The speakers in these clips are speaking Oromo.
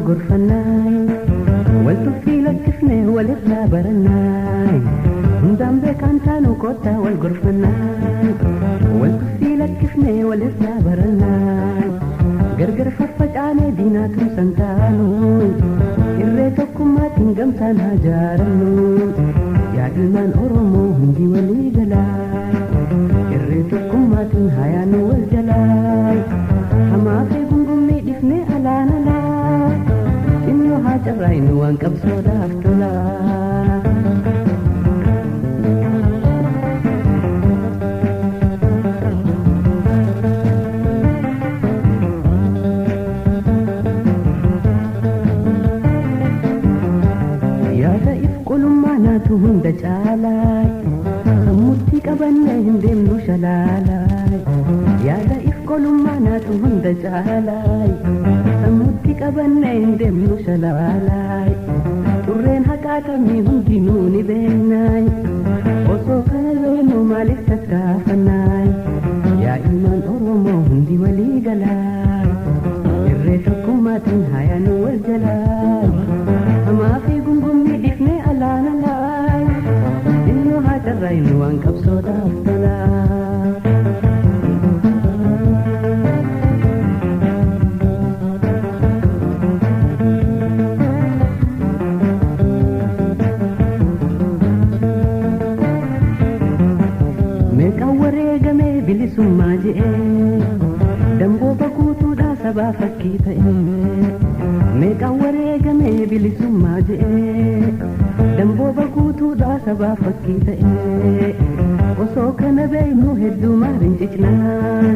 Gorfannaa, wal tuffii lakkifnee walirraa barannaa. Hundaan beekaan taanu kottaa wal gorfannaa, wal tuffii lakkifnee walirraa barannaa. Gargar faffacaanee diinaa tumsan taanu, irree tokkummaatiin gamtaan haa jaarannu. Yaa ilmaan Oromoo hundi walii galaa, irree tokkummaatiin haa yaanu wal jalaa. Hamaa fi gungummii dhifnee alaan alaa, xinnoo haa carraaynu waan qabsoodhaaf tolaa. Yaada if qolummaa naatu hunda caalaa, sammuutti qabannee hin deemnu shalaalaa. Yaada if qolummaa naatu hunda caalaa, sammuutti qabannee hin deemnu shalaalaa. Xurreen haqaatamii hundinuu ni beeknaa, osoo kana beeknu maaliif tattaafannaa? Yaa ilmaan Oromoo hundi walii galaa, irree tokkummaatiin haa yaanu wal jalaa. Hamaa fi gungummii dhifnee alaan alaa, xinnoo haa carraaynu waan qabsoodhaaf tolaa. Meeqaan wareegamee bilisummaa je'ee, dambooba guutuudhaa sabaa fakkii ta'e. Meeqaan wareegamee bilisummaa je'ee, dambooba guutuudhaa sabaa fakkii ta'e. Osoo kana beeknu hedduu maaliin cicnaa?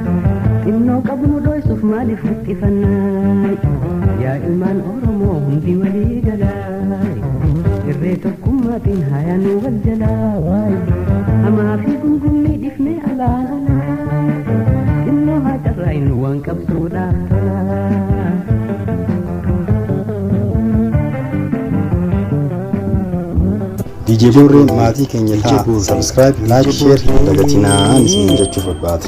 Xinnoo qabnu dhoysuuf maaliif huqqifannaa? Yaa ilmaan Oromoo hundi walii galaa, irree tokkummaatiin haa yaanu wal jalaa. Hamaa fi gungummii dhifnee alaan alaa, xinnoo haa carraaynu waan qabsoodhaaf tolaa. DJ Boorree maatii keenya ta'a. Subscribe, like, share dagatinaa isin jechuuf barbaade.